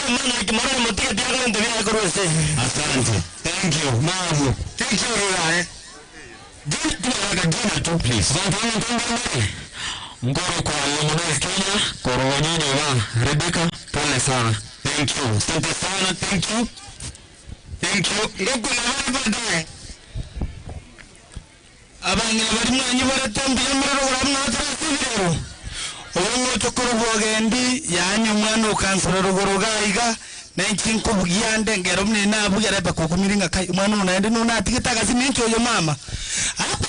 Emana morore motige tiakorente biaye korwa ase. Asante. Thank you. Mabu. Thank you Rurae. Jina tu haraka jina tu please. Bantu bange Ngoro kwa Lemonade Kenya, kwa Wanyonyo wa Rebecca, pole sana. Thank you. Asante sana. Thank you. Thank you. Ngokuna bari baadaye. Abang'ina bari mwanyi barete mbuya murero guramwatarasibirero. Obongocho korobwogendi yaani omwana okansora rugoro gaiga nenchi nkobugia nde ngero mune nabugia rebe kokumiringa kai omwana ono naende nonatigete agasi ninki oyo mama. Asante.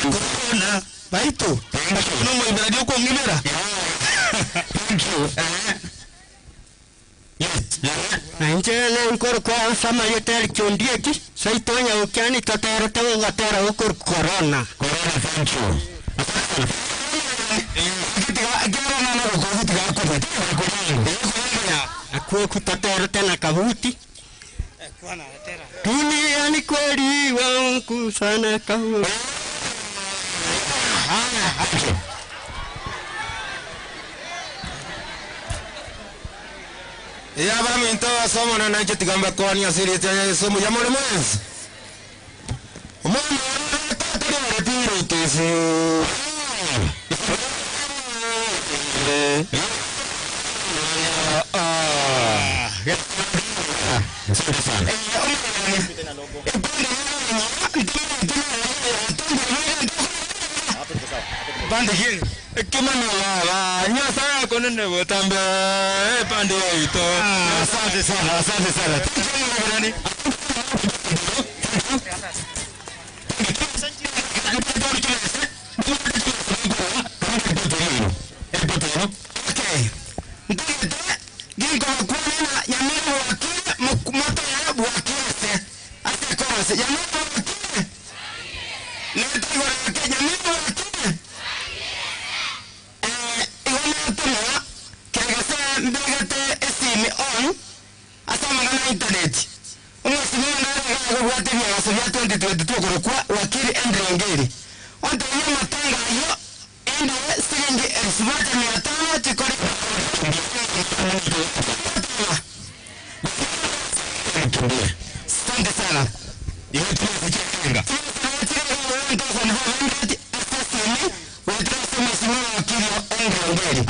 Corona baito Thank you. nomoibera riokong'ibera Thank you. Yes. Nainche nenkoro kwa sama yeteri chondieki saitonya ukyani totero tengatera ukur corona. Corona, thank you. Asante sana. Akwe kutotero tena kabuti. Dunia ni kweli wangu sana kabu. Thank you. Ya baminto basomona nakyo tigamba kwani asirite Yesu muya muri mwezi. Omwana tatari tese. Asante sana. Pande hii kimano baba nyasaye konene botambe pande ito. Asante sana, asante sana. Thank you. Okay. Ntigete ginkobakwanena nyamira bwakire motera bwakire se ase korose nyamira bwakire netigoreke nyamira bwakire igo natomera kegese mbegete esimi on ase amang'ana ya internet omwesimi ondaregagobwate ebiagaso bia 2022 okorokwa wakili Andrew Ongeri ontebi amatanga ayo endere siringi 1500 chikore Asante sana.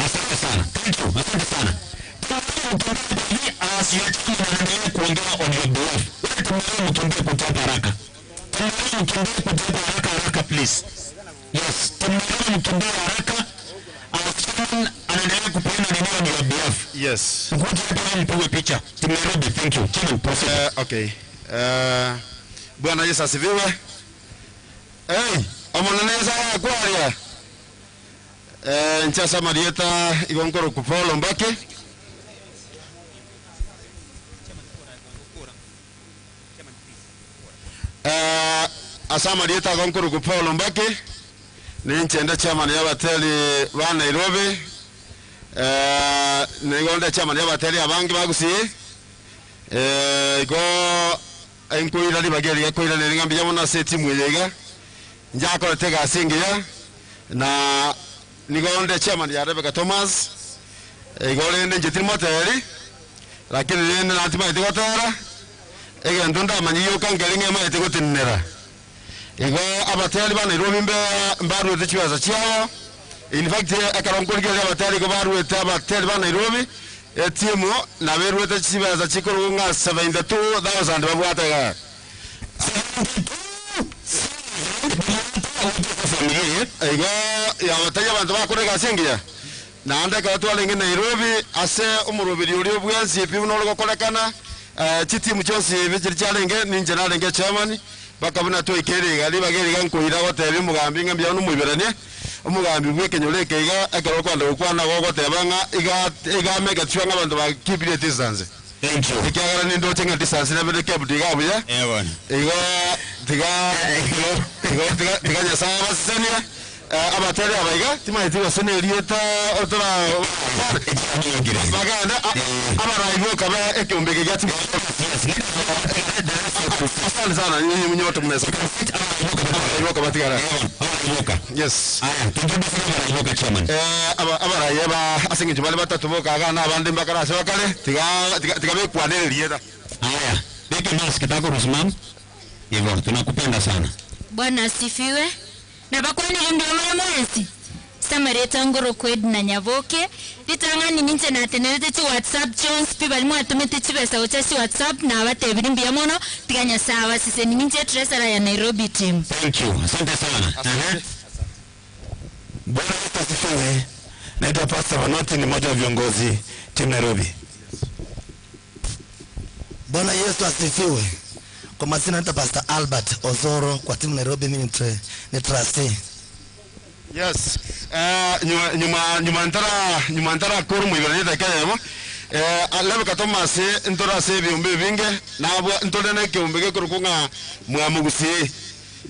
Asante sana. Thank you. Asante sana. Tunaendelea kuongea on your behalf. Wewe tunaendelea mkimbie kuchapa haraka. Tunaendelea mkimbie kuchapa haraka haraka please. Yes, tunaendelea mkimbie haraka. Our chairman anaendelea kupeana neno on your behalf. Yes. Mkuje hapa mpigwe picha. Team Nairobi, thank you. Chairman, proceed. Okay. Bwana Yesu asifiwe. Hey, omonene Yesu akwaria. Ncha Samarieta igonkoro kupolo mbake. Asamarieta igonkoro kupolo mbake. Ninchenda chairman y'abateli ba Nairobi. Nigonde chairman y'abateli abangi bagusie. Igo enkoira ribageri gakoira neringa mbuya mono ase etimu eye iga njakorete egasi engiya na nigo onde chairman ya Rebecca Thomas igo rende inche tiri moteri lakini rende natimaete gotera egento ndamanya yoka nkeri ng'emaete gotenenera igo abateri ba Nairobi mbe mbaruete chibesa chiabo in fact ekero nkorigereria abateri igo baruete abateri ba Nairobi etimu naberuete chibesa chikorwa ng'a 72,000 babwate iga. Igo yabatari abanto bakora egasi engiya naende ekero twarenge Nairobi ase omoroberi oria obwensi ebi buna ore gokorekana chitimu chionsi ebi chiri chiarenge ninche narenge chairman mpaka buna twaikere iga ribaga eriga nkoira gotebia omogambi ng'a mbuya nomoiberanie omogambi bwa ekenyoro eke iga ekero okwenda gokwana gogoteba ng'a iga iga make sure ng'a abanto ba keep the distance. Thank you. Ekiagera nindoche ng'a distance nabere kept iga buya. Bwana. Igo tiga igo tiga tiga Nyasaye abasesenie abateri aba iga timaeti gose na erieta otora bagende abarai boka ba ekiombe eke gia Asante sana nyinyi nyote mnaweza. Abarai boka batigara. Abarai boka. Yes. Aya, to-introduce abarai boka chairman. Eh, aba- abarai aba ase eng'encho bare batato boka iga na abande mbakare ase bakare, tiga tiga tiga bekwanere rieta. Aya, beke mask takorusia mama. Hivyo, tunakupenda sana. Bwana asifiwe. Nabakwanire mbuya more mwensi? Samareta ngorokwa Edna Nyaboke, ritang'ani ninche natenerete chi WhatsApp chionsi pi baria mwatomete chibesa gocha ase WhatsApp nabatebirie mbuya mono, tiga Nyasae abasesenie. Ninche treasurer ya Nairobi team. Thank you. Asante sana. Ehe. Bwana Yesu asifiwe. Naitwa Pastor Manoti, ni mmoja wa viongozi team Nairobi. Bwana Yesu asifiwe. Kwa majina naitwa Pastor Albert Ozoro kwa timu Nairobi, mimi ni tre- ni trustee. Yes. Eh, nyuma nyuma nyuma ntara nyuma ntara kuru mwibera nita kayemo. Eh, alebe Thomas ntora ase ebiombe ebinge nabwo ntore na ekiombe gekorokwa ng'a mwamugusi.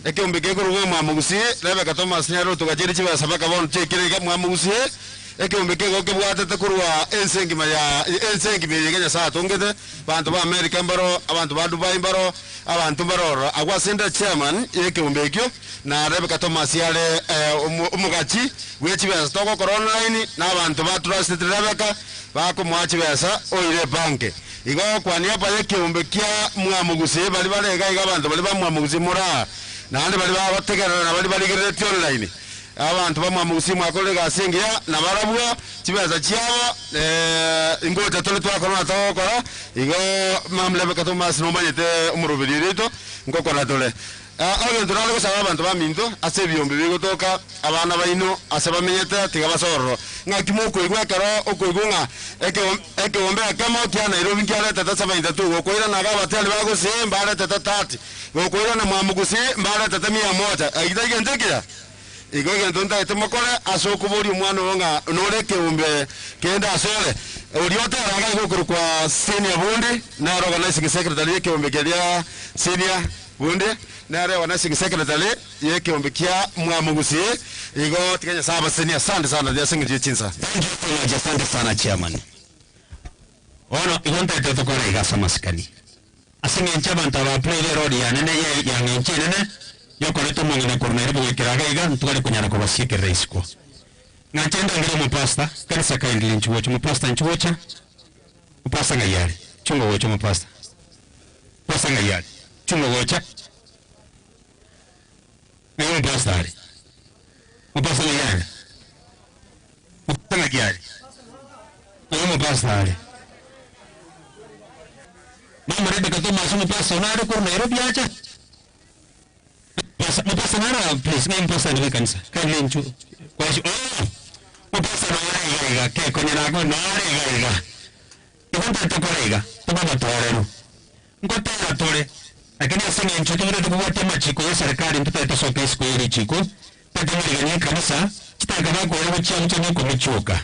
Ekiombe gekorokwa ng'a mwamugusi, Rebecca Thomas nere otogachire chibesa mpaka bono chiaikire iga mwamugusi. Ekeombe kego kebwatete korwa ense engima ya ense engima eye iga Nyasae atongete, abanto ba America mbaro, abanto ba Dubai mbaro, abanto mbaro ororo. Agwo ase inde chairman y'ekeombe ekio, na Rebecca Thomas are omogachi bwe chibesa togokora online, na abanto ba trusted Rebecca bakomoa chibesa oire ebank. Igo kwa niaba y'ekeombe kia mwamogusie baria bare iga iga abanto baria ba mwamogusie more aa, naende baria bagotegerera na baria barigereretie online. Abanto ba mwamogusie mwakorire egasi engiya, na barabwo chibesa chiabo ingocha tore twakora na togokora. Igo ma'am Rebecca Thomas nomanyete omoroberi oria oito ngokora tore. Egento nare gosaba abanto baminto ase ebiombe bigotoka, abana baino ase bamenyete tiga base ororo. Ng'aki mokoigwa ekero okoigwa ng'a ekeombe ekemo kia Nairobi nkiaretete 72, gokoirana iga abateri ba Gusii mbaretete 30, gokoirana mwamogusi mbaretete mia moja. Ayio tari gento ekiya? Igo egento ntagete mokore ase okoboria omwana oyo ng'a nore ekeombe kende asore, oria oteraga iga okorokwa Senior Bundi, nere organizing secretary y'ekeombe keria Senior Bundi, nere organizing secretary y'ekeombe kia Mwamogusii, igo tiga Nyasae abasesenie. Asante sana ase eng'encho ye chinsa. Thank you so much, asante sana chairman. Bono igo ntagete tokore iga ase amasikani. Ase eng'encho abanto aba bapureire erori yane ne ya ng'encho enene yokoreta omong'ina korwa Nairobi goikera iga iga, ntware konyara kobasiekerera isiko. Ng'anche ndangere omopastor, kanisa kindly inchuo gocha, omopastor inchuo gocha, omopastor ng'ai are? Chunga gocha omopastor. Pastor ng'ai are? Chunga gocha. Ng'ai omopastor are? Omopastor ng'ai are? Omopastor ng'aki are? Ng'ai omopastor are? Mama Rebecca Thomas omopastor one are korwa Nairobi acha? Pastor, mopastor nare aa please, ng'ai omopastor are bw'ekanisa? Kindly inchuo kwasio oh! Mopastor nore iga iga, kekonye nako nore iga iga. Igo ntari tokore iga, tobe abatoereru. Ngotera tore, lakini ase eng'encho toberete kobwatia amachiko y'eserekari ntotari tosoke isiko ye richiko, tatemorigania ekanisa, chitaka bakoira gochia gochia nekomi chioka.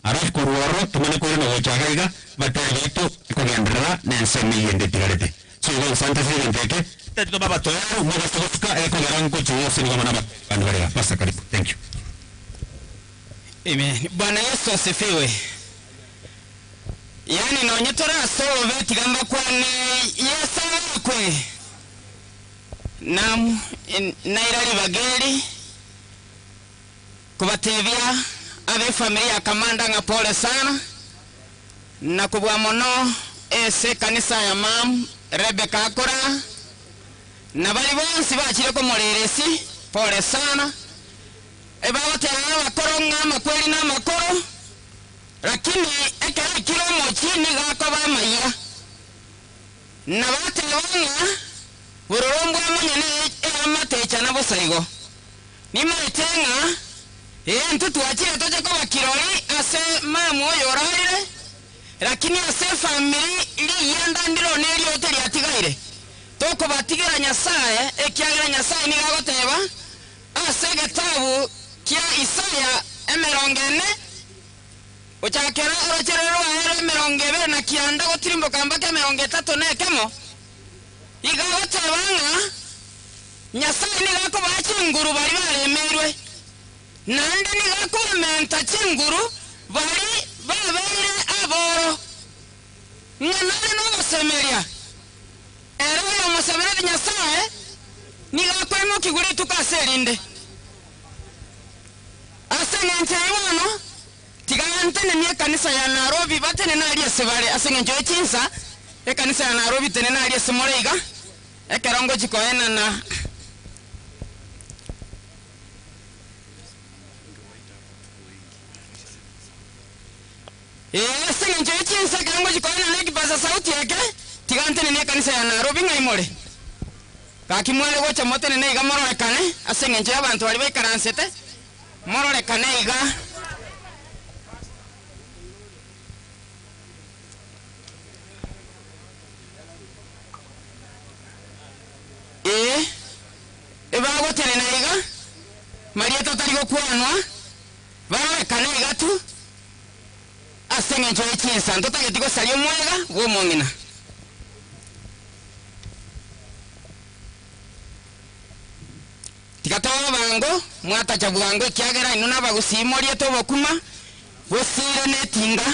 Alafu korwa ororo tomanye koirana gocha iga iga, batari baito kogenderera nensemo eyio ende etigarete. So igo nsante ase egento eke, tari tobe abatoereru, mobase gosuka ekogera ngochia gosesenigwa amo naba abande bare iga. Pastor karibu. Thank you. Amen. Bwana Yesu asifiwe. Yaani nonye tore ase obobe tiga mbakwane Yeso agakwe. Naam, naira ribaga eri kobatebia abe efamiri ya Kamanda ng'a pole sana, na kobua mono ase ekanisa ya ma'am Rebecca akora, na baria bonsi bachire komorera esi, pole sana. Ebagoteba abakoro ng'a amakweri namakoro. Lakini ekero aikire omochie nigo akoba amayia, na bateba ng'a bororo mbwamonyene eamate echana bosa igo. Nimaete ng'a ee intwe twachire toche koba kirori ase mama oyo orarire, lakini ase efamiri riyianda ndiro neriote riatigaire. Tokobatigera Nyasae, ekiagera Nyasae nigo agoteba ase egetabu kia Isaya emerongo ene, Gochakera orocherero rwaye rw'emerongo ebere na kianda gotirimboka mpaka emerongo etato na ekemo, iga agoteba ng'a Nyasae nigo akobaa chinguru baria baremeirwe, naende nigo akobamenta chinguru baria babeire aboro, ng'a nare nogosemeria. Ere oyomosemerete Nyasae nigo akoimokigwa rituko ase erinde. Ase eng'encho eyio bono, tiga ntenenie ekanisa ya Nairobi batenene aria ase bare, ase eng'encho ye chinsa, ekanisa ya Nairobi tenena aria ase more iga, ekero ngochia koenana. Ee, ase eng'encho ye chinsa ekero ngochia koenana ekipaza sauti eke, tiga ntenenie ekanisa ya Nairobi ng'ai more. Gaki mware gocha motenene iga mororekane, ase engencho y'abanto baria baikaransete, mororekane iga. Ee, ebagotenena iga, marieta atari gokwanwa, barorekane iga tu, ase engencho ye chinsa ntotageti gosaria omwega bw'omong'ina. Tiga tobe abango, mwatacha bwango, ekiagera inwe nabagusii moriete obokima bosire netinga.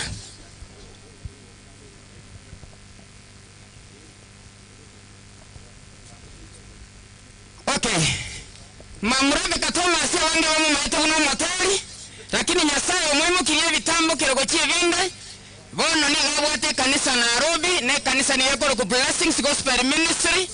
Okay. Mama Rebecca Thomas abange bamomaete buna omoteri, lakini Nyasaye omoimokirie ebitambokero gochia ebinde, bono nigo abwate ekanisa Nairobi, na ekanisa nigo ekorokwa Blessings Gospel Ministry,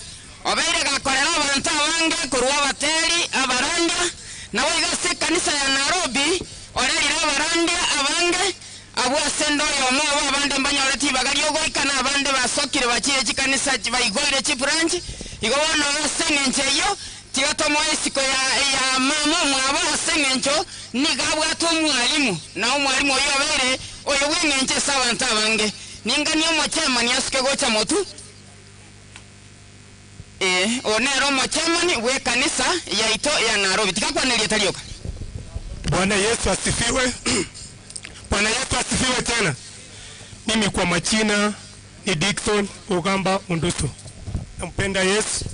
obeire gakorera abanto abange korwa abateri, abarandia, naboigo ase ekanisa ya Nairobi orerire abarandia abange, Abwo ase ende oyomo obo abande mbanyorete ribaga ri'ogoika, na abande basokire bachiire chikanisa baigoire chibranch. Igo bono ase engencho eyio, tiga tomoe isiko ya ya mama omwabo, ase engencho nigo abwate omwalimu, na omwalimu oyio obeire oyo bw'engencho ase abanto abange. Ninganie omochairman asuke gocha motwe. Ee, oyo nere omochairman bw'ekanisa yaito ya Nairobi. Tiga akwane erieta rioka. Bwana Yesu asifiwe. Bwana Yesu asifiwe tena. Mimi kwa majina ni Dickson Ogamba Undutu. Nampenda Yesu.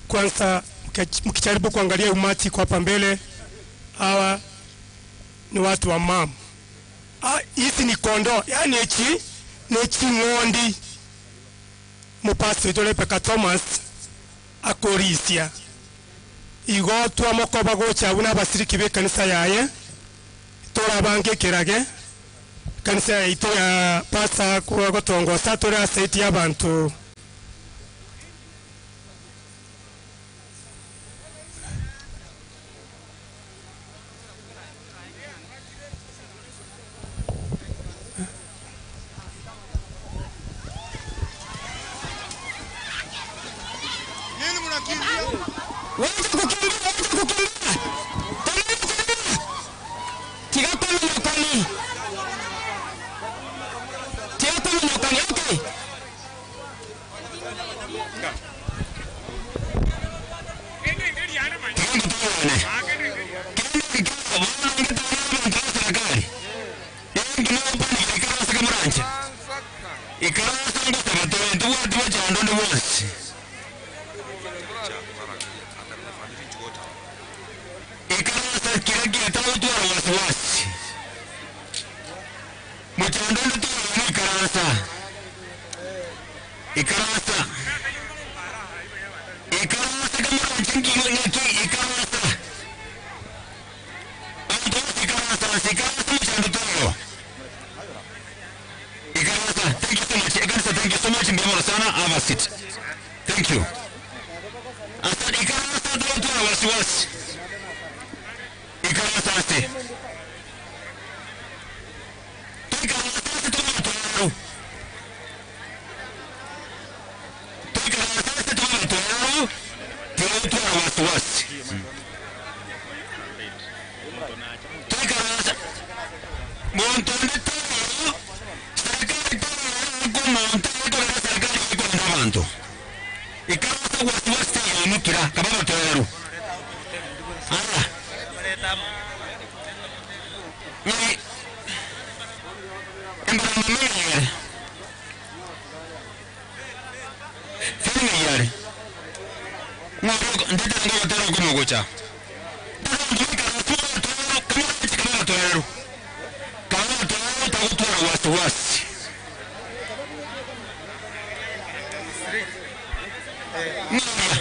Kwanza mkijaribu kuangalia umati kwa hapa mbele, hawa ni watu wa mam. Ah, hizi ni kondoo, yaani echi ni ching'ondi. Mopastor oito Rebecca Thomas akorisia. Igo twamokoba gocha abwo nabasiriki b'ekanisa yaye, torabange ekerage, ekanisa yaito ya pastor agotongosa tore asaiti y'abanto. Wacha kukimbia, wacha kukimbia. Tenena, tenena. Tiga kominyokani. Tiga kominyokani. Okay. Ikaransa. Ikaransa kamoranche nkigo ng'aki ikaransa. Abanto bonsi ikaransa ase ikaransa mochando toyo. Ikaransa. Thank you so much. Ekanisa thank you so much. Mbuya mono sana. Have a seat. Thank you. Asante ikaransa togotwara wasiwasi. Ikaransa ase. Toikaransa ase tobe Toikaranse ase tobe abatoereru, tigotwara wasi-wasi. Toikaranse monto onde taiyo, serikali taiyo omonto egekogera serikali ekorenda abanto. Ikaransa wasi-wasi taiyo kira, kaba abatoereru. Aya. Ng'ai embarambamba ng'ai ere? Feri ng'ai are? Ng'a oria ndetere ngogotera okomogocha. Ntari abanto baikaranse abatoereru, kamoranche kabe abatoereru. Kabe abatoereru tagotwara wasi wasi. Ng'a oria.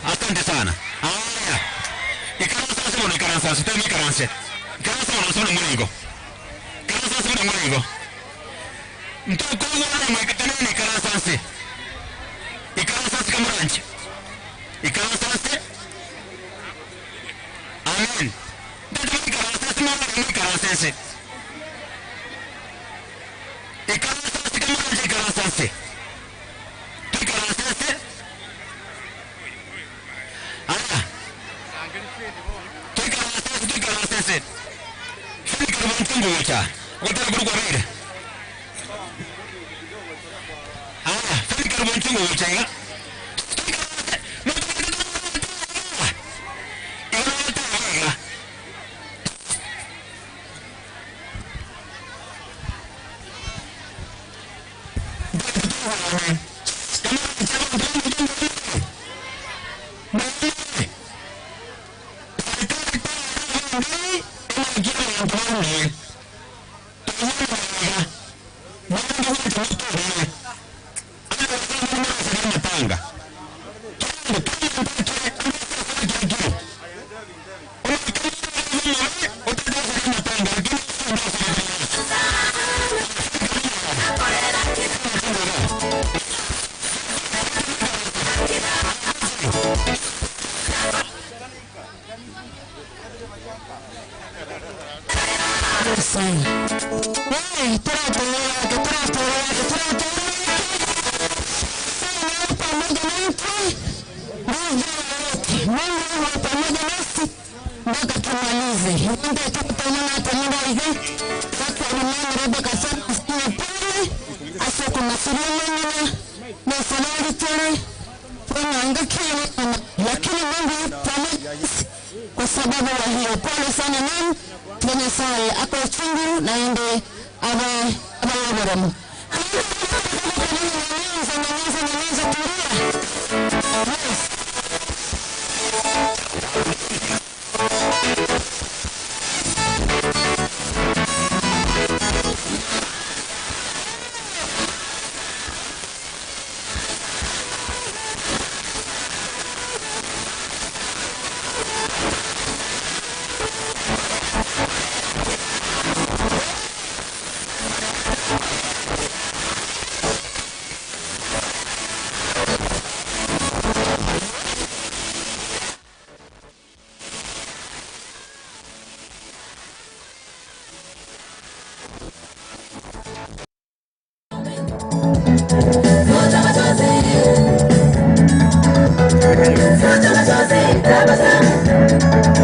Asante sana. Haya. Ikaransa ase bono ikaransa ase temi ikaranse. Ikaransa bono ase bono murigo. Ikaransa ase bono murigo. Ntokoigwana mweke tenene ikaransa ase. Ikaransa ase kamoranche. Ikaransa ase. Amen. Ntote ikaransa ase mwana ikaransa ase. Ikaransa ase kamoranche ikaransa ase. Ikaransa ase. Aya. Twikaranse twikaranse. Fika rubontungu gocha. Gotera kuri kwabere. Aya, fika rubontungu gocha iga. Lakini Mungu pamoja kwa sababu ya hiyo. Pole sana nani Nyasaye ako uchungu na ende abe abe Nyamaza, nyamaza, nyamaza, tulia.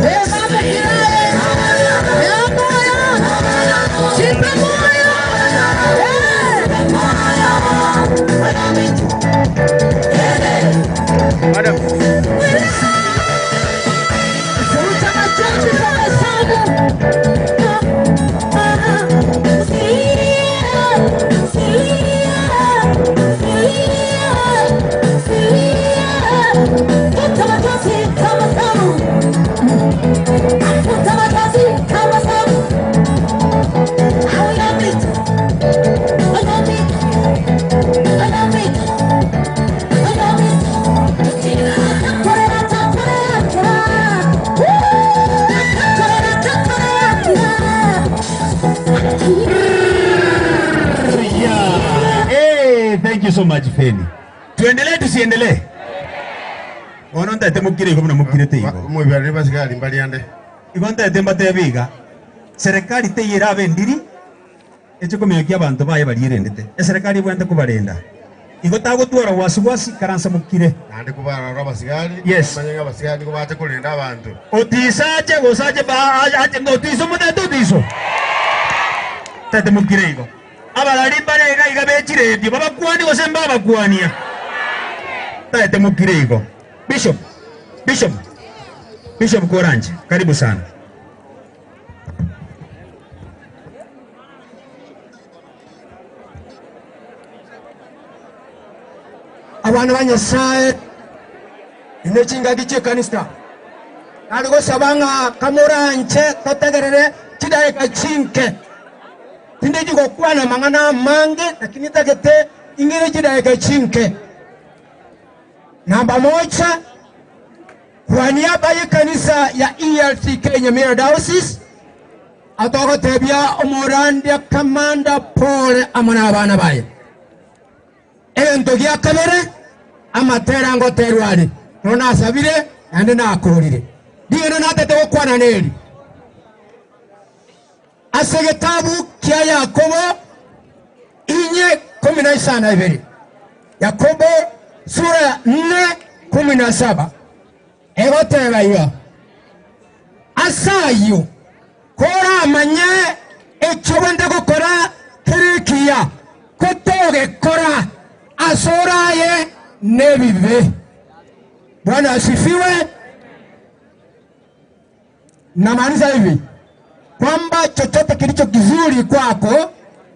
Yes. Yeah. Hey, thank you so much Feni. Tuendelee tusiendelee? Ono ntaete mukire igo buna mukirete igo. Mwibare basigari mbaliande. Igo ntaete mbatebe iga. Serikali teyera abe ndiri echikomyokia abanto baye barierendete. Eserikali ebwate kubarenda. Igo tagotwara wasi wasi ikaransa mokire. Naende kobarora abasigari, Yes. bamanye ng'a abasigari nigo bache korenda abanto. Otiso ache gose ache ba ache ng'a otiso omotete otiso. Tete mokire igo. Abarari mbare iga iga be chiredio babakwanie gose mbabakwania. Tete mokire igo. Bishop, Bishop, Bishop koranche, karibu sana. Abana ba Nyasae, inwe chingaki chi'ekanisa, nare gosaba ng'a kamoranche totegerere chidaeka chinke. Tindi gokwana amang'ana amange, lakini ntagete ing'ire chidaeka chinke. Namba mocha, kwa niaba y'ekanisa ya ELCK Nyamira Diocese, Atogotebia omorandia kamanda pole amo nabana baye. Egento gia kabere, amatera ngoterwa are, nonya nasabire naende nakorire. Rigena natete gokwana neri. Ase egetabu kia Yakobo inye kumi na isano ibere, Yakobo sura nne kumi na saba, Egoteba iga, Ase ayio koramanye ekio obwenerete gokora kere ekiya, ko togekora, asore aye nebibe. Bwana asifiwe. Namaanisha hivi kwamba chochote kilicho kizuri kwako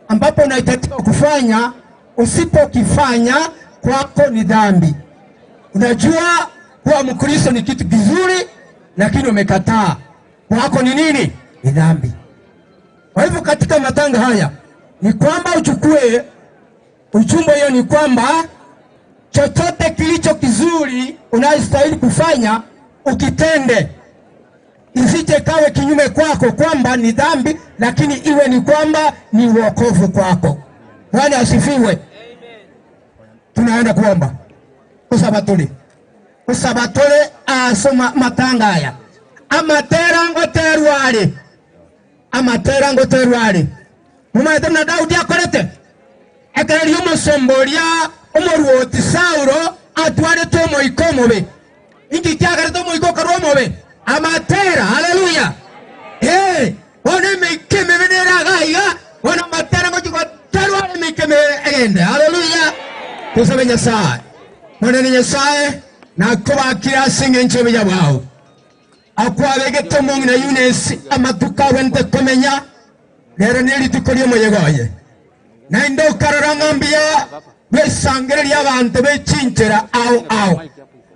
ambapo unahitajika kufanya, usipokifanya kwako ni dhambi. Unajua kuwa Mkristo ni kitu kizuri, lakini umekataa, kwako ni nini? Ni dhambi. Kwa hivyo katika matanga haya ni kwamba uchukue ujumbe hiyo, ni kwamba chochote kilicho kizuri unayostahili kufanya ukitende, isije kawe kinyume kwako kwamba ni dhambi, lakini iwe ni kwamba ni wokovu kwako. Bwana asifiwe. Tunaenda kuomba kusabatuli kusabatule asoma matanga aya amatera ngoterwari amatera ngoterwari mumaete na Daudi akorete ekereria omosomboria omoruoti Saulo atwarete omoika omobe inki kiagerete omoika okarwa omobe amatera haleluya eh bono emeika emebe nere iga iga bono amatera ngochi goterwa emeika emebe egende haleluya tusabe Nyasaye Monene Nyasaye nakobakire ase engencho y'obuya bwao akwabegete omong'ina Yunesi amatuko agwenerete komenya rero nerituko ri'omoyega oye. Naende okarora ng'a mbuya bw'esangereria abanto be chinchera ao ao.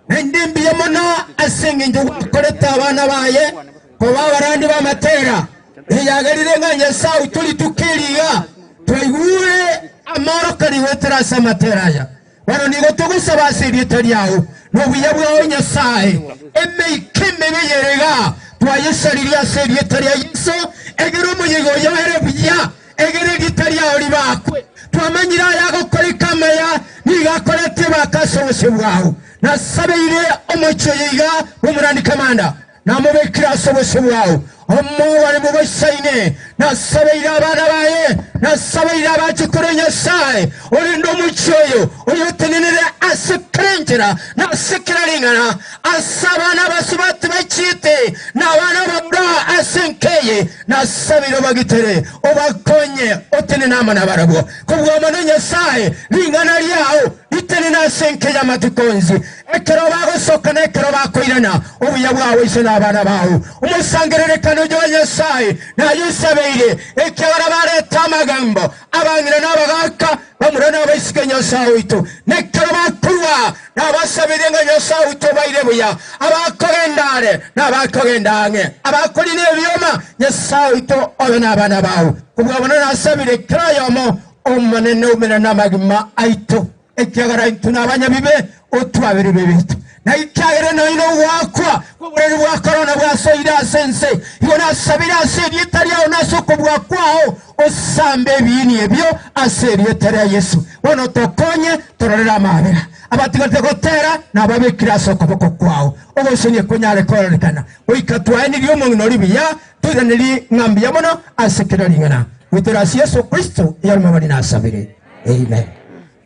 Naende mbuya mono ase engencho gwakorete abana baye koba abarandi b'amatera. Eyagerire ng'a Nyasae oito rituko eri iga twaigure amorokererio goetera ase amatera aya. Bono nigo togosaba ase erieta riao, na obuya bwao Nyasae, emeika emebe eye iga twayesaririe ase erieta ria Yeso, egere omoyega oyo oere buya, egere erieta riao ribakwe. Twamanyire aya agokoreka amaya, nigo akorete ebaka ase obosio bwao. Nasabeire omochie oyo iga bw'omorandi kamanda, Namobekire ase obosio bwao omogwani mogoisaine, nasabeire abana baye, nasabeire abachukuru Nyasae, orende omochie oyo, oyotenenere ase kera enchera na ase kera ring'ana, ase abana abasubati bachiete, na abana abamura ase enka eye, nasabeire obagitere, obakonye, otenene amo nabarabwo. Kobua mono Nyasae, ring'ana riao ritenene ase enka y'amatuko onsi, Ekero bagosoka na ekero bakoirana, obuya bwao ise na abana bao, omosangererekano oyo wa Nyasae naye osabeire, ekiagera barete amagambo, abang'ina na abagaaka, bamura na abaiseke Nyasae oito. Na ekero bakorua, nabasabeire ng'a Nyasae oito obaire buya, abakogenda are na abakogenda ang'e, abakorina ebioma, Nyasae oito obe nabana bao. Kobua bono nasabire kera oyomo, Omonene omera namagima aito. Ekiagera intwe nabanyabibe, otwabere ebibe biaito, na ekiagera nonya nogoakwa kw'oborwaire bwa korona bwasoire ase ense, igo nasabire ase erieta riao na ase okobua kwao, osambe ebiini ebio ase erieta ria Yeso. Bono tokonye tororere amaabera abatigarete gotera, na ababekire ase okoboko kwao, ogoichania konyare kororekana, goika twaenirie omong'ina oria buya, toiranerie ng'a mbuya mono ase kera ring'ana. Goetera ase Yeso Kristo, eyaromobani nasabire. Amen.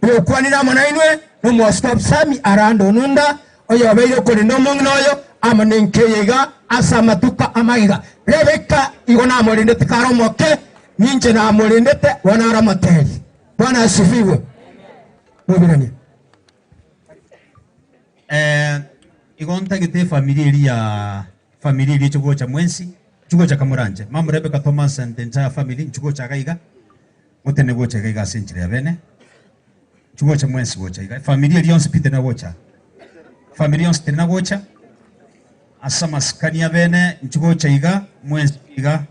Oyokwanire amo nainwe nomwasikabu Sami Aranda Onunda, oyobeire okorenda omong'ina oyo amo nenka eye iga ase amatuko amaiga. Rebeka igo namorendete kare omoke, ninche namorendete bono are omoteri. Bwana asifiwe. Mobiranie. Eh, igo ntagete efamiri eria ya famiri eria eche mwensi chigocha kamoranche Mama Rebecca Thomas and the entire family nchigocha iga iga motene gocha iga iga ase enchera ya bene chigocha mwensi gocha iga efamiri eria yonsi pi tena gocha famiri yonsi tena gocha ase amasikani ya bene nchigocha iga mwensi iga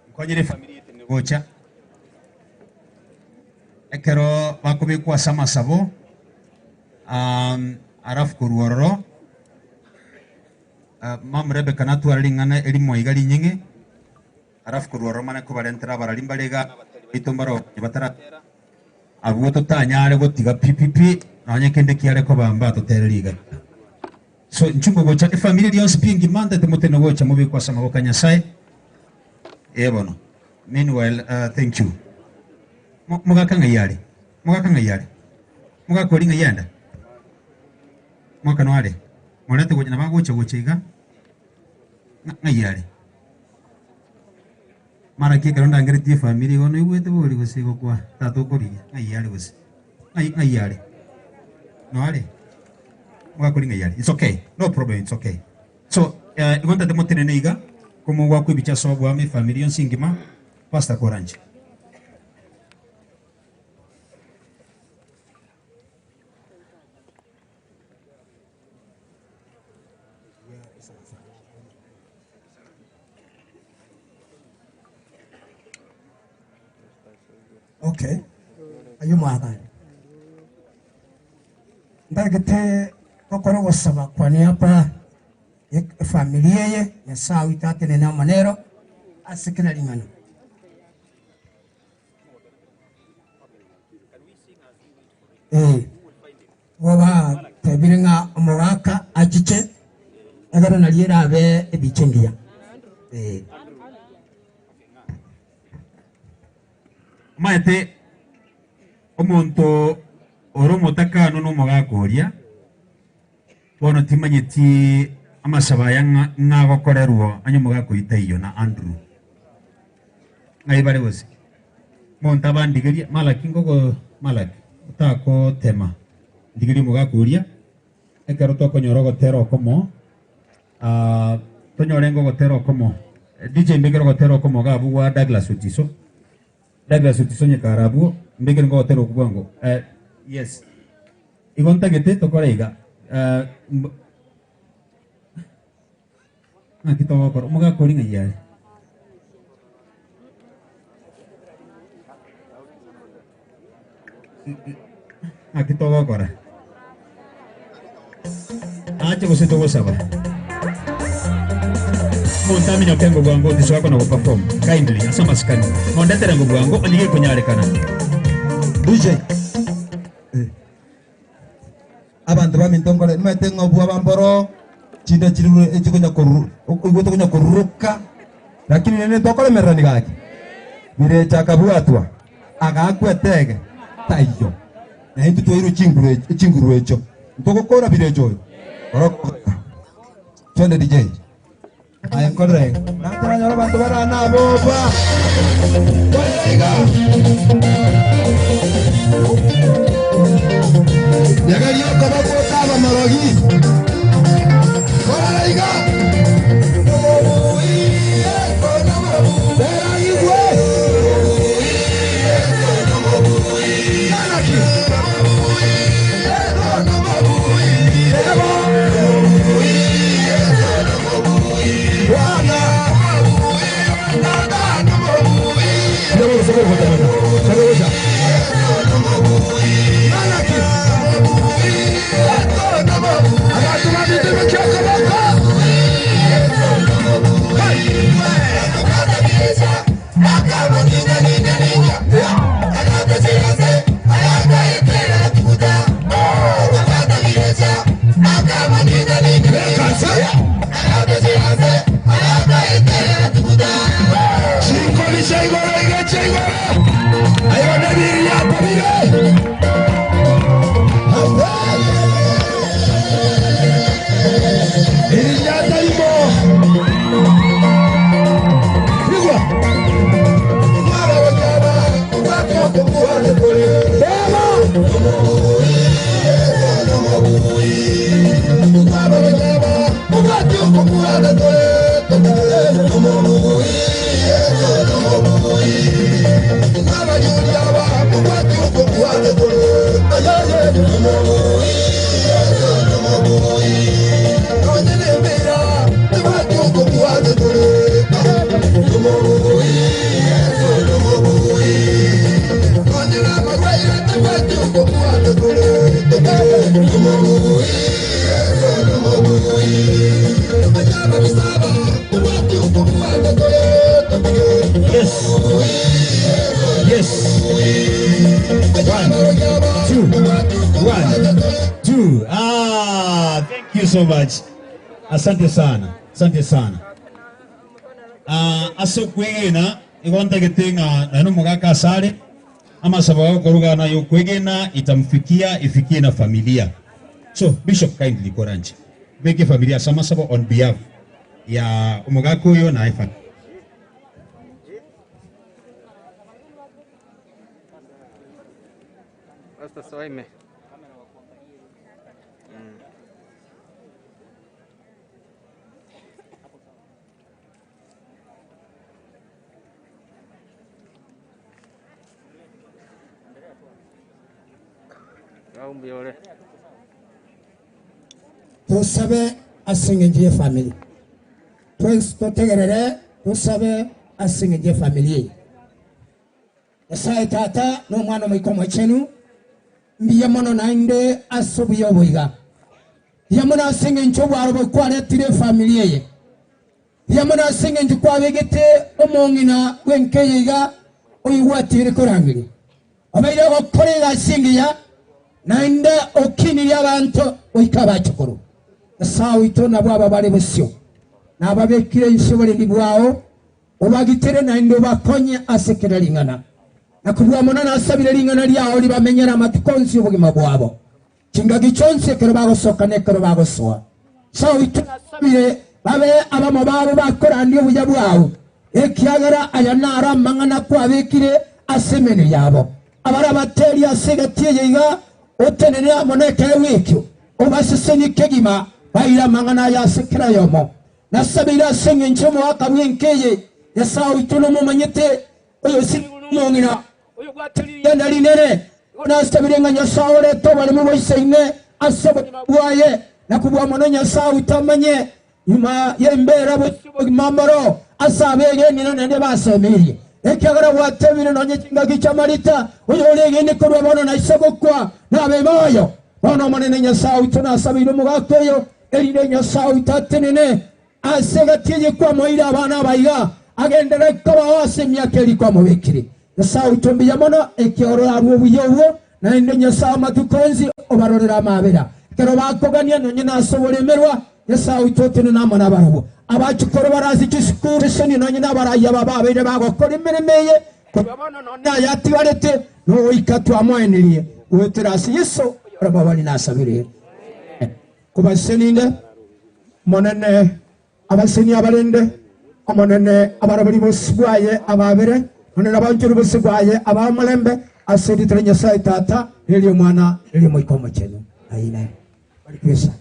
nkonyere efamiri etene gocha ekero bakobekwa ase amasabo alafu korwa ororo Mama Rebecca natwara ring'ana erimo iga rinying'e alafu korwa ororo mane kobarentera abarari mbare iga abatari baito mbaro bataratera abwo totanyare gotiga pi pi pi nonye kende kiare kobamba totere riga so nchungo gocha efamiri yonsi pi engima ndete motene gocha mobekwa ase amaboko a Nyasaye ebono meanwhile thank you mogaka ng'ai are mogaka ng'ai are mogaka ori ng'ai enda mwaka noare morete gocha nabagocha gocha iga ng'ai are mara ki ekero ndangeretie efamiri igo noigwete bori gose igokwa tata okorigia ng'ai are gose ng'ai ng'ai are noare mogaka ori ng'ai are it's okay no problem it's okay so igo ntate motenene iga komogwakwa ebicha ase obwame efamiri yonsi engima pastor koranche. Okay. Ayo mwagani. Ndagete gokora ogosaba kwa niaba ya efamiri eye Nyasaye oito atenene amo nero ase kera ring'ana. Eh, igo batebire ng'a omogaka achiche ekero nario erabe ebicha engiya. Eh. Omanyete omonto ore omotakano na omogaka oria, bono timanyeti amasabo aya ng'a ng'agokorerwa onye omogaka oyio taiyo na Andrew. Ng'ai bare gose? Monto abandigerie Malaki ngogo Malaki otakotema ndigerie omogaka oria, ekero tokonyora ogotera okomo tonyore ngogotera okomo DJ mbekere ogotera okomo iga abwo gwa Douglas Otiso. Douglas Otiso nyekare abwo mbekere ngogotera okwo bwango yes. Igo ntagete tokore iga ng'aki togokora omogaka oria ng'ai are? Ng'aki togokora? Ache gose togosaba omonto aminyoke ngo bwango otiso akona goperform kindly ase amasikani mondetere ngo bwango onye gekonyarekana. DJ Abanto baminto nkore nimanyete ng'a obwo abamboro chinde chiri chikonya koru oigwete konya koruruka lakini rende ntokoremererani gaki birecha akabwatwa agaakwa etege taiyo na intwe twairwe chinguru chinguru echio ntogokora birecha oyo orokoka twende DJ aye nkorere iga nataranyora abanto bare aa naboba korera iga Nyageria okoboko otaba morogi korera iga Tera igwe Nanaki Ebo Bwana Nanaki Abantu babiri bakyokoboko Chinkolisha igoro igeche igoro. Yes. Yes. One, two, one, two. Ah, thank you so much. Asante sana. Asante sana. Ah, ase kwegena igontagete ng'a naino mogaka asare amasabo gakorugana nayo kwegena itamfikia ifikie na familia. So Bishop kindly koranje. Beke familia ase amasabo on behalf ya omogaka oyo na efamily. Pastor Soime. Au Tusabe asingenje family. Twens totegerere tusabe asingenje family. Nyasaye tata n'omwana omoiko omochenu mbiya mono naende ase obuya oboiga mbiya mono ase eng'encho obwaro bwekwaretire efamily eye mbiya mono ase eng'encho kwabegete omong'ina bwenka eye iga oigwatire korangeria obeire ogokora egasi engiya naende okinirie abanto goika abachukuru Nyasaye oito nabwo aba bare bosio nababekire inse oborendi bwao obagitere naende obakonye ase kera ring'ana na kubua mono nasabire ring'ana riao ribamenyere amatuko onsi obogima bwabo chingaki chionsi ekero bagosoka na ekero bagosoa so oito nasabire babe abamo babo bakorandia obuya bwao ekiagera aya naro amang'ana kwabekire ase emenu yabo abara bateri ase egati eye iga otenene amo na ekerewo ekio obasesenie kegima baire amang'ana aya ase kera yomo nasabire ase eng'encho omogaka bwenka eye Nyasaye oito nomomanyete oyo sinigo nomong'ina oyo bwaterire rinene nasabire ng'a Nyasaye orete oboremu bwa ase obogima bwaye na kubua mono Nyasaye oitamanye nyuma y'embera bosio obogima mboro ase abegenire naende basemerie ekiagera gwatebire nonye chingaki chia marita oyo oregende korwa bono naise gokwa nabe moyo bono omonene Nyasaye oito nasabire omogaka oyo erinde Nyasaye oito atenene ase egati eye kwamoire abana abaiga agendere kobao ase emiaka eri kwamobekire Nyasaye oito mbuya mono ekiorora arwo obuya obwo naende Nyasaye amatuko onsi obarorera amabera ekero bakogania nonye nase oboremerwa Nyasaye oito otenene amo nabarobwo abachukuru barase chisukuru eseni nonye nabaraiya bababeire bagokora emeremo eye korwa bono nonye ayatigarete nogoika twamoenirie gwetera ase Yesu orababani nasabire kubaseninde monene abaseni abarende omonene abarabari bosi bwaye ababere monene abanchuri bosi bwaye abamulembe ase ritara Nyasaye tata riri omwana riri omoika omochenu amen. Barikwesa.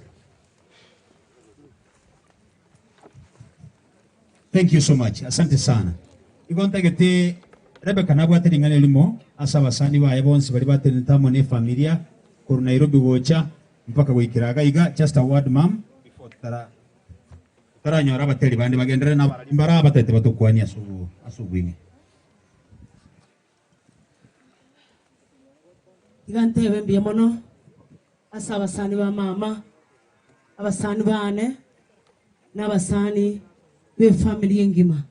Thank you so much. Asante sana. Igontagete Rebecca nabwate ring'ana erimo ase abasani baye bonsi bari batenete amo na efamilia korwa Nairobi gocha mpaka goikera iga iga just a word ma'am before tutara tutaranyora abateri bande bagenderere na abarari mbara abatete batokwanie ase obo ase obweng'e. Iga ntebe mbuya mono ase abasani ba mama, abasani bane, na abasani b'efamily engima.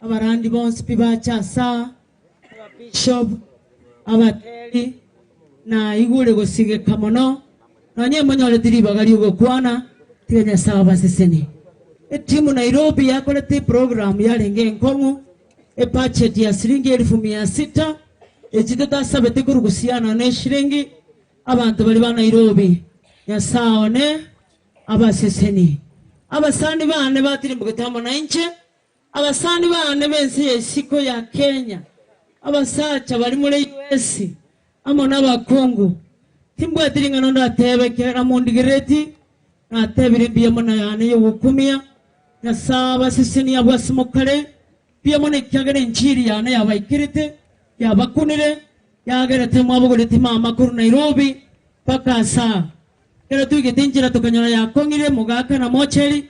Abarandi bonsi pi bacha ase aa, ababishop, abateri, na igure gosigeka mono, nonye monyoreti ribaga ri'ogokwana, tiga Nyasae abasesenie. Etimu Nairobi yakorete eprogram yarenge enkong'u, ebudget ya siringi elfu mia sita, echi totasabete korugusiana na eshiringi, abanto baria ba Nairobi, Nyasae one abasesenie. Abasani bane batirimbogete amo nainche, abasani bane b'ense ya isiko ya Kenya, abasacha baria more US, amo nabakungu, timbwati ring'ana ndatebe ekero mondigereti. Natebire mbuya mono yane y'ogokumia, Nyasae abasesenie abwo ase mokare, mbuya mono ekiagera enchiri yane yabaikerete, yabakunire, yagerete mwabogoretie mama korwa Nairobi mpaka ase aa. Ekero twaigete enchera tokanyora yakong'ire, mogaka na mocheri,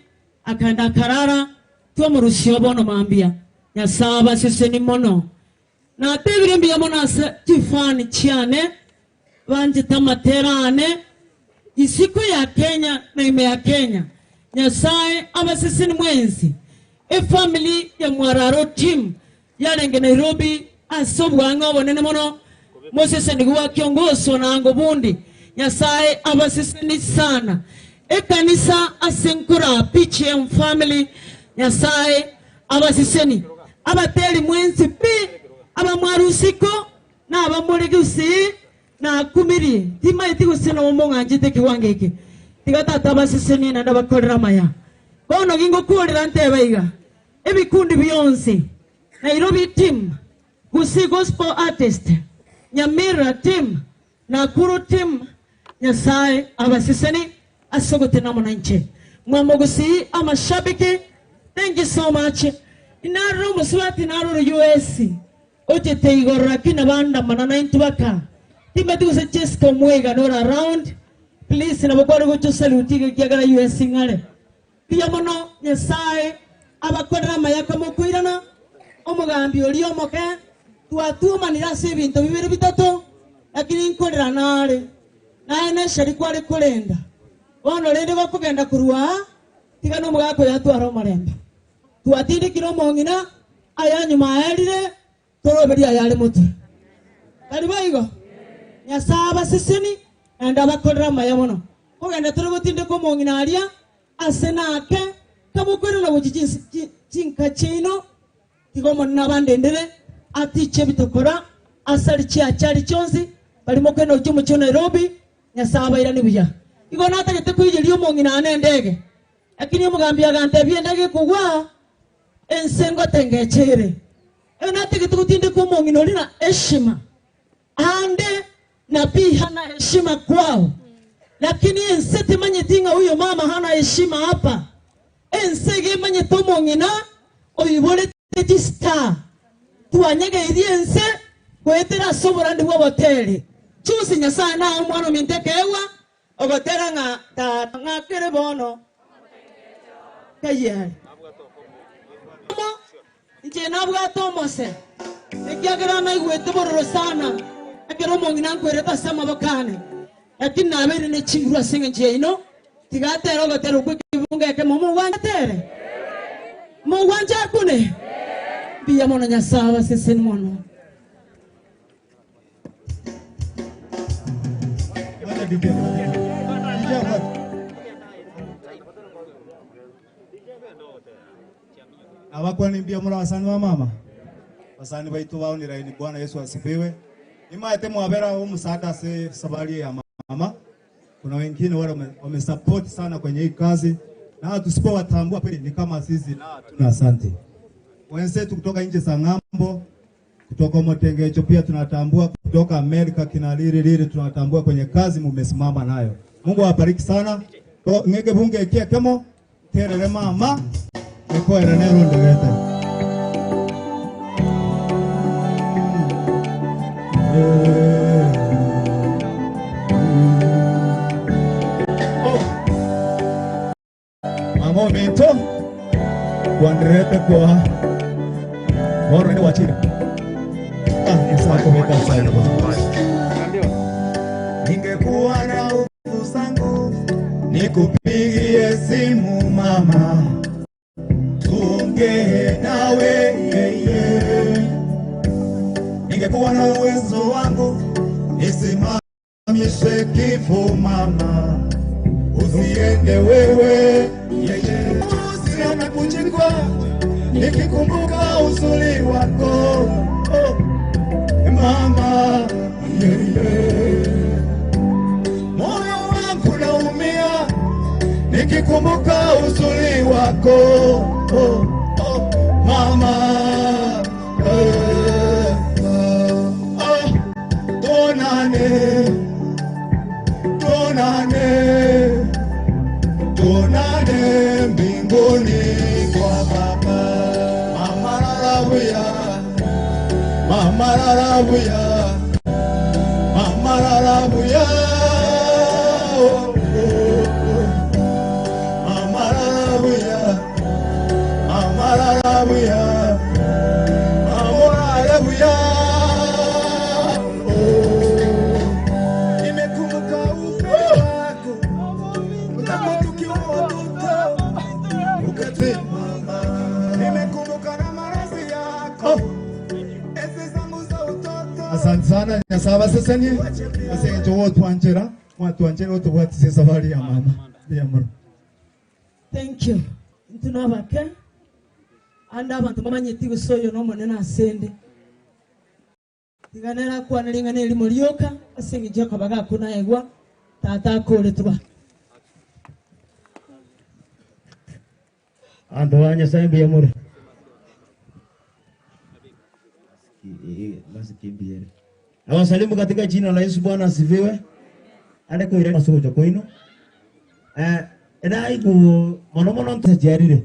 akaenda akarara, twamorusia obono mambia. Nyasae abasesenie mono. Natebire mbuya mono ase chifani chiane, banchete amatera aane, isiko ya Kenya na ime ya Kenya. Nyasae abaseseni mwensi. Efamily ya Mwararo team yarenge Nairobi ase obwang'e obonene mono, mosesenigwe bwa kiongoswa na ango bundi. Nyasae abaseseni sana. Ekanisa ase nkoraa PGM family, Nyasae abaseseni. Abateri mwensi pi, abamwarusiko, na abamore gusii, nakumirie, timaeti gose nomo mong'anchete ekewango eke. Tiga Tata abasesenie naende abakorere amaya. Bono gingokuorera ntebe iga, ebikundi bionsi, Nairobi team, Gusii Gospel Artist, Nyamira team, Nakuru team, Nyasae abaseseni ase ogotenena amo nainche. Mwamogusii amashabiki, thank you so much. Inarora omosubati narora US ochete igoro lakini nabandamana naintwe baka. Timeti gose Jessica Omwega nore around, please nabo kware gocha osaluti iga ekiagera US ng'are. Mbuya mono Nyasae abakorere amaya kamokoirana, omogambi oria omoke, twatuomanire ase ebinto bibere bitato, lakini nkorera nare, naye nesheri kware korenda. Bono rende gokogenda korwa aa, tiga nomogaka oyo atware omorembe. Twatindekire omong'ina, aya nyuma aerire, Toroberie ayare motwe. Tari boigo? Nyasae abaseseni naende abakorere amaya mono. Kogenda tore gotindeka omong'ina aria ase nake kamokoirana gochia chinse chinka chiaino, tiga Omonene abandendere, atiche ebitokora, asari chiachari chionsi, baria mokoenda gochia omochie o Nairobi, Nyasae abairanie buya. Igo natagete koiyeria omong'ina one endege, lakini omogambi agantebia endege ekogwa ense ngotengecha ere. Ere natagete gotindeka omong'ina oria na heshima, aande nabii hana heshima kwao, lakini ense temanyeti ng'a huyo mama hana heshima hapa. Ense iga emanyete omong'ina oiborete chistar. Twanyegeirie ense goetera ase oborandi bw'oboteri. Chusi Nyasae naye omwana ominto ekeegwa, ogotera ng'a Tata ng'akere bono tayari. Inche nabwate omose, ekiagera naigwete bororo sana ekero omong'ina ankwerete ase amaboko aane, lakini nabeire ne chinguru ase engencho yaino. Tiga atere ogotera okwo ekebungo ekemo, Mogwanchete ere? Mogwancha akune? Mbuya mono, Nyasae abaseseni mono. Abakwani mbuya more abasani ba mama, abasani baito ba online Bwana Yesu asifiwe. Nimaete mwabera omusaada ase safari eye ya mama. Kuna wengine wale wamesupport sana kwenye hii kazi, na tusipowatambua kweli ni kama sisi na hatuna asante. Wenzetu kutoka nchi za ng'ambo, kutoka Motengecho pia tunatambua, kutoka Amerika kina Lili Lili tunatambua kwenye kazi mumesimama nayo. Mungu awabariki sana. To ng'ege bunge ekia kemo terere mama ekoere nerondegete. Mama ominto kwanderete kwa bono inde gwachire ah Nyasaye akobeka asare Ningekuwa na nguvu zangu nikupigie simu mama, tuongee nawe yeye. Ningekuwa na uwezo wangu nisimamishe kifo mama, usiende wewe yeye. Usiana kuchikwa nikikumbuka uzuri wako oh, mama yeye. Moyo wangu naumia nikikumbuka uzuri wako oh, oh, mama eh, ah, tuonane tuonane Mbinguni kwa Baba. Mama rarabuya, mama rarabuya, mama rarabuya, oh, oh, oh. Mama rarabuya, mama rarabuya, mama rarabuya, oh. Nimekumbuka upendo wako tangu tukiwa watoto, ukati mama, nimekumbuka na maradhi yako enzi zangu za utoto. Asante sana Nyasaye abasesenie ase eng'encho gotwanchera mwatwanchera otobwatisia esafari ya mama mbuya mono. Thank you. Intwe nabake, ande abanto mbamanyeti gose oyo nomonene asende. Tiga nere akwane ring'ana erimo rioka ase eng'encho y'okoba gakonaegwa tata akoretwa. Abanto ba Nyasaye mbuya more. Nawasalimu katika jina la Yesu. Bwana asifiwe. Ande koira ase ogocha kwaino. Eh, eraigu mono mono ntechiarire.